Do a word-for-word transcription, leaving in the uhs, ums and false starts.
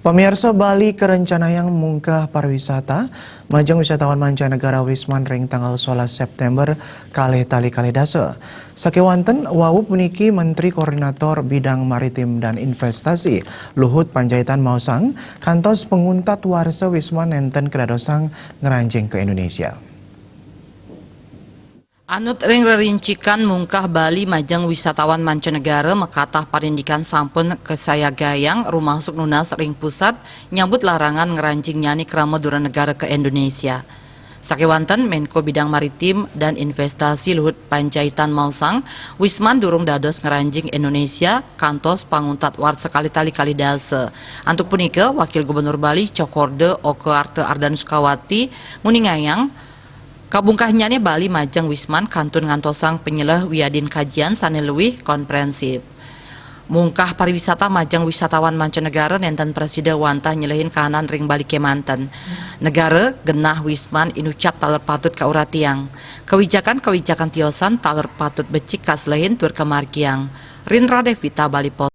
Pamiarsa, Bali karencanayang mungkah pariwisata majeng wisatawan mancanegara Wisman ring tanggal solas September kalih tali kalih dasa. Sakewanten wau puniki Menteri Koordinator Bidang Maritim dan Investasi Luhut Panjaitan maosang, kantos panguntat warsa Wisman nenten kadadosang ngranjing ka Indonesia. Anut ring rerincikan mungkah Bali majeng wisatawan mancanegara, makatah parindikan sampun kasayagayang rumasuk nunas ring pusat nyambut larangan ngranjingnyane krama dura negara ka Indonesia. Sakewanten, Menko Bidang Maritim dan Investasi Luhut Panjaitan maosang, Wisman durung dados ngranjing Indonesia kantos panguntat warsa kalih tali kalih dasa. Antuk punika, Wakil Gubernur Bali Cokorda Oka Arta Ardhani Sukawati nguningayang, kabungkahnyane Bali majeng Wisman kantun ngantosang panyeleh wiadin kajian sane luwih komprehensif. Mungkah pariwisata majeng wisatawan mancanegara nenten prasida wantah nyelehin kahanan ring Bali kemanten. Negara genah Wisman inucap taler patut kauratiang. Kawijakan-kawijakan tiosan taler patut becik kaselehin tur kamargiang. Rindra Devita, Bali Post.